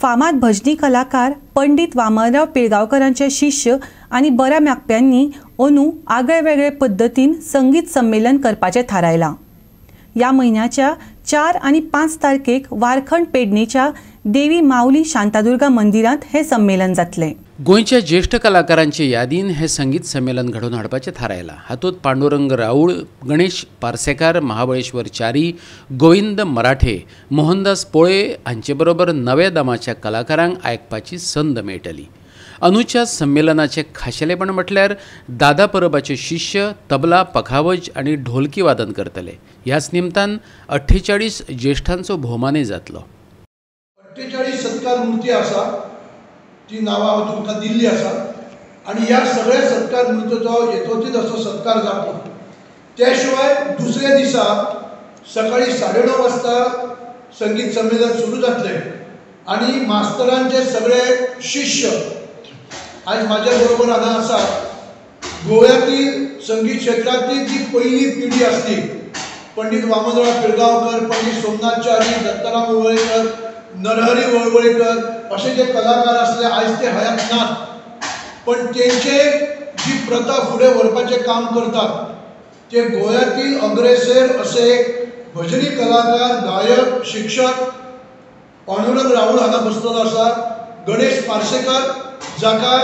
फामाद भजनी कलाकार पंडित वामनराव पिळगांवकरांचे शिष्य आनी बऱ्या मागप्यांनी अंदू आगळे वेगळे पद्दतीन संगीत संमेलन करपाचें थारायलां. ह्या म्हयन्याच्या 4 आनी 5 तारखेक वारखंड पेडणेच्या देवी माऊली शांतादुर्गा मंदिरांत हें संमेलन जातलें. गोंयच्या ज्येष्ठ कलाकारांचे यादीन हें संगीत संमेलन घडोवन हाडपाचें थारायलां. हातूंत पांडुरंग राऊळ, गणेश पार्सेकार, महाबळेश्वर च्यारी, गोविंद मराठे, मोहनदास पोळे हांचे बरोबर नव्या दमाच्या कलाकारांक आयकपाची संद मेळटली. अंदूच्या संमेलनाचें खाशेलेपण म्हटल्यार दादा परबाचे शिष्य तबला, पखावज आनी ढोलकी वादन करतले. ह्याच निमतान 48 ज्येष्ठांचो भोवमानय जातलो. 48 सत्कार मूर्ती आसा, ती नांवां हांव तुमकां दिल्ली आसा आनी ह्या सगळ्या सत्कार मूर्तीचो यथोचित असो सत्कार जातलो. त्या शिवाय दुसऱ्या दिसा सकाळी 9:30 वाजता संगीत संमेलन सुरू जातलें आनी मास्तरांचे सगळे शिष्य आज माझ्या बरोबर हांगा आसा. गोव्यातील संगीत क्षेत्रांतली जी पहिली पिढी आसली, पंडित वामनराव पिळगांवकर, पंडित सोमनाथ च्यारी, दत्ताराम वळवळकर, नरहरी वळवळकर असे जे कलाकार आसले आयज ते हयात नात, पण तेंचे जी प्रथा फुडें व्हरपाचें काम करतात ते गोव्यातील अग्रेसर असे भजनी कलाकार, गायक, शिक्षक पांडुरंग राऊळ हांगा बसलेलो आसा. गणेश पार्सेकर जाका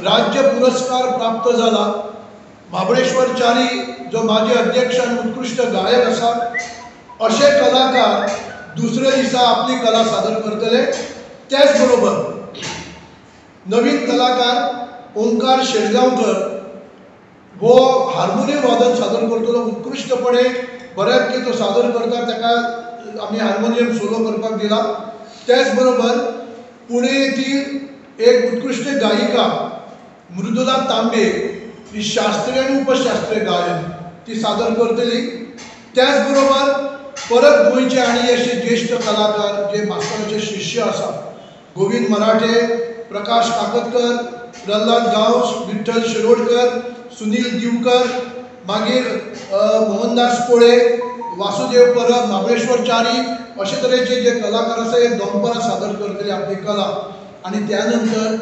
राज्य पुरस्कार प्राप्त जाला, महाबळेश्वर च्यारी जो माजी अध्यक्ष आनी उत्कृश्ट गायक आसा, अशे कलाकार दुसऱ्या दिसा आपली कला सादर करतले. त्याच बरोबर नवीन कलाकार ओंकार शेटगांवकर हो हार्मोनियम वादन सादर करतलो. उत्कृश्टपणे बऱ्यापैकी तो सादर करता, ताका आमी हार्मोनियम सोलो करपाक दिला. त्याच बरोबर पुणे येथील एक उत्कृष्ट गायिका मृदुला तांबे ही शास्त्रीय आनी उपशास्त्रीय गायन ती सादर करतली. त्याच बरोबर परत गोंयचे आनी अशे ज्येश्ठ कलाकार जे मास्तराचे शिष्य आसा, गोविंद मराठे, प्रकाश काकतकर, प्रल्हाद गांवस, विठ्ठल शिरोडकर, सुनील दिवकर, मागीर मोहनदास पोळे, वासुदेव परब, महाबळेश्वर च्यारी अशे तरेचे जे कलाकार आसा हे दनपरां सादर करतले आपली कला. आनी त्यानंतर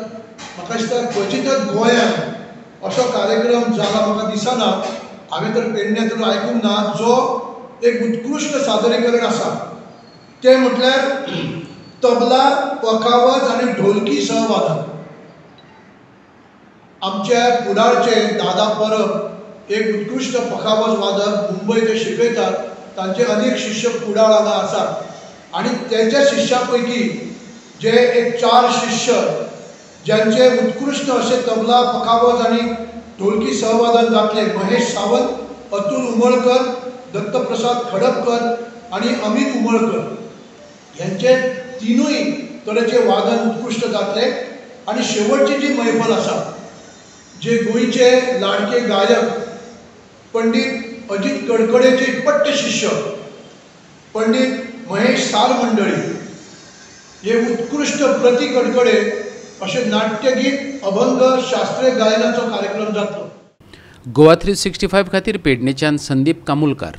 म्हाका दिसता क्वचितच गोंयांत असो कार्यक्रम जाला म्हाका दिसना, हांवें तर पेडण्यां तर आयकूंक ना, जो एक उत्कृश्ट सादरीकरण आसा तें म्हटल्यार तबला, पखावज आनी ढोलकी सहवादन. आमच्या कुडाळचे दादा परब एक उत्कृश्ट पखावज वादक मुंबय ते शिकयतात, तांचे अनेक शिष्य कुडाळ हांगा आसात आनी तेच्या शिष्या पैकी जे एक 4 शिष्य ज्यांचे उत्कृश्ट असे तबला, पखावज आनी ढोलकी सहवादन जातले, महेश सावंत, अतुल उमळकर, दत्तप्रसाद खडपकर आनी अमित उमळकर यांचे तिनूय तरेचे वादन उत्कृश्ट जातले. आनी शेवटची जी मैफल आसा, जे गोंयचे लाडके गायक पंडित अजित कडकडेचे पट्ट शिष्य पंडित महेश साल मंडळी हे उत्कृश्ट प्रति कडकडे अशें नाट्यगीत, अभंग, शास्त्रीय गायनाचो कार्यक्रम जातलो. गोवा 365 खातीर पेडणेच्यान संदीप कामुलकार.